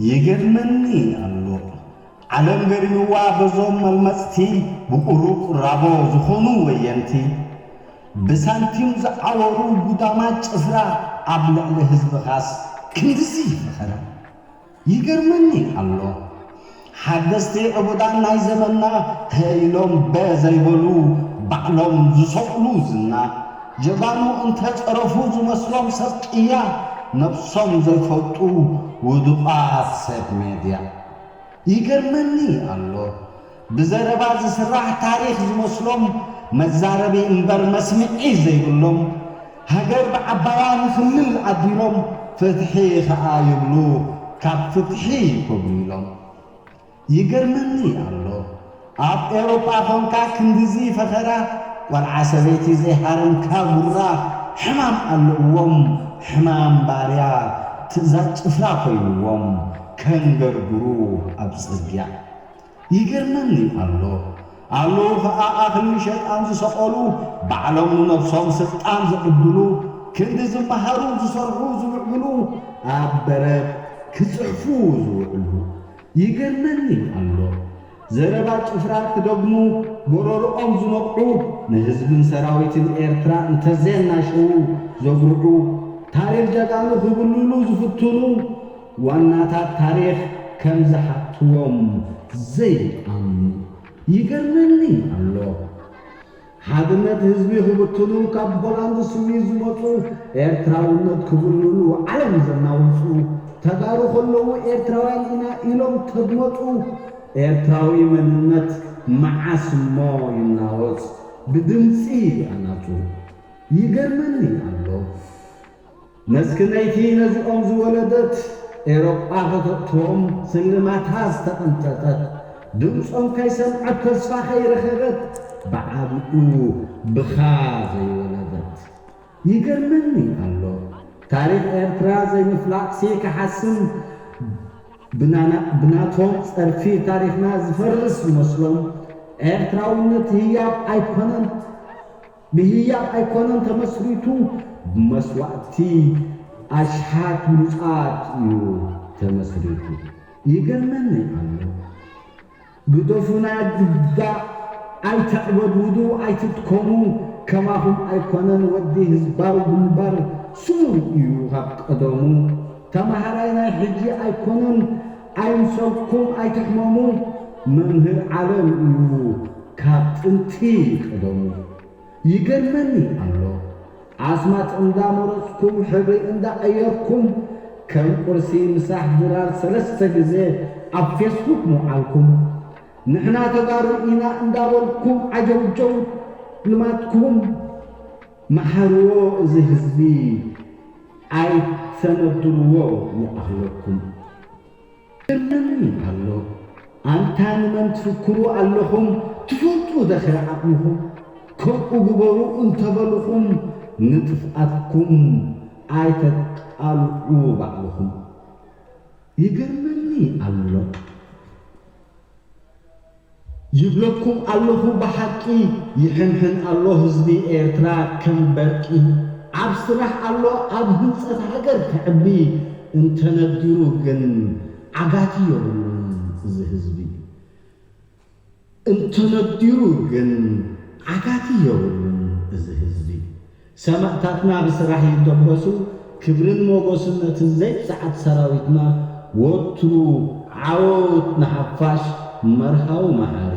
ይገርመኒ ኣሎ ዓለም ገሪምዋ በዞም መልመጽቲ ብቁሩብ ቁራቦ ዝኾኑ ወየንቲ ብሳንቲም ዝዓወሩ ጉዳማት ጭፍራ ኣብ ልዕሊ ህዝብኻስ ክንድዚ ፈኸራ። ይገርመኒ ኣሎ ሓደስቲ ዕቡዳን ናይ ዘመንና ከኢሎም በ ዘይበሉ ባዕሎም ዝሰቕሉ ዝና ጀጋኑ እንተጸረፉ ዝመስሎም ሰብ ቅያ ነብሶም ዘይፈልጡ ውዱቓት ሰብ ሜድያ። ይገርመኒ ኣሎ ብዘረባ ዝስራሕ ታሪኽ ዝመስሎም መዛረቢ እምበር መስምዒ ዘይብሎም ሃገር ብዓባያ ንኽልል ዓዲሎም ፍትሒ ኸኣ ይብሉ ካብ ፍትሒ ኮብሊሎም። ይገርመኒ ኣሎ ኣብ ኤውሮጳ ኾንካ ክንድዚ ፈኸራ ቆልዓ ሰበይቲ ዘይሃረምካ ጉራ ሕማም ኣለዎም ሕማም ባርያ ትእዛዝ ጭፍራ ኮይንዎም ከንገርግሩ ኣብ ጽርግያ። ይገርመኒ ኣሎ ኣለዉ ኸኣ ኣኽሊ ሸጣን ዝሰቐሉ ባዕሎም ንነብሶም ስልጣን ዝዕድሉ ክንዲ ዝመሃሩ ዝሰርሑ ዝምዕብሉ ኣብ በረት ክጽሕፉ ዝውዕሉ። ይገርመኒ ኣሎ ዘረባ ጭፍራ ክደግሙ ጎረርኦም ዝነቕዑ ንህዝብን ሰራዊትን ኤርትራ እንተዘየናሸዉ ዘጉርዑ ታሪኽ ጀጋኑ ክብልሉ ዝፍትኑ ዋናታት ታሪኽ ከም ዝሓትዎም ዘይኣምኑ። ይገርመኒ ኣሎ ሓድነት ህዝቢ ክብትኑ ካብ ሆላንድ ስዊዝ ዝመጹ ኤርትራውነት ክብልሉ ዓለም ዘናወጹ ተጋሩ ከለዉ ኤርትራውያን ኢና ኢሎም ተድመጹ ኤርትራዊ መንነት መዓስ እሞ ይናወጽ ብድምጺ ኣናጹ። ይገርመኒ ኣሎ መስክነይቲ ነዚኦም ዝወለደት ኤውሮጳ ከተእትዎም ስልማታ ዝተቐንጠጠት ድምጾም ከይሰምዐት ተስፋ ከይረኸበት ብዓቢኡ ብኻ ዘይወለደት። ይገርመኒ ኣሎ ታሪኽ ኤርትራ ዘይምፍላጥሲ ክሓስም ብናና ብናቶም ጸርፊ ታሪኽና ዝፈርስ ዝመስሎም ኤርትራውነት ህያብ ኣይኮነን ብህያብ ኣይኮነን ተመስሪቱ ብመስዋእቲ ኣሽሓት ምሉጻት እዩ ተመስሪቱ ይገርመኒ ኣሎ ግደፉና ግዳ ኣይተዕበድብዱ ኣይትድከሙ ከማኹም ኣይኮነን ወዲ ህዝባዊ ግንባር ስሙር እዩ ካብ ቀደሙ ተማሃራይ ናይ ሕጂ ኣይኮነን ኣይምሰልኩም ኣይትሕመሙ መምህር ዓለም እዩ ካብ ጥንቲ ቀደሙ ይገርመኒ ኣሎ ኣስማት እንዳመረጽኩም ሕብሪ እንዳቐየርኩም ከም ቁርሲ ምሳሕ ድራር ሰለስተ ግዜ ኣብ ፌስቡክ ምውዓልኩም ንሕና ተጋሩ ኢና እንዳበልኩም ዓጀውጀው ልማድኩም መሓርዎ እዚ ህዝቢ ኣይተነድርዎ ይኣኽለኩም። ይገርመኒ ኣሎ ኣንታ ንመን ትፍክሩ ኣለኹም ትፈልጡ ደኸ ዓቕምኹም ከምኡ ግበሩ እንተበልኹም ንጥፍኣትኩም ኣይተቃልዑ ባዕልኹም ይገርመኒ ኣሎ ይብለኩም ኣለኹ ብሓቂ ይሕንሕን ኣሎ ህዝቢ ኤርትራ ከም በርቂ ኣብ ስራሕ ኣሎ ኣብ ህንጸት ሃገር ክዕቢ እንተነዲሩ ግን ዓጋቲ የብሉን እዚ ህዝቢ እንተነዲሩ ግን ዓጋቲ የብሉን እዚ ህዝቢ ሰማእታትና ብስራሕ ይደበሱ ክብርን ሞጎስን ነቲ ዘይብጽዓት ሰራዊትና ወትሩ ዓወት ንሓፋሽ መርሃዊ መሓሪ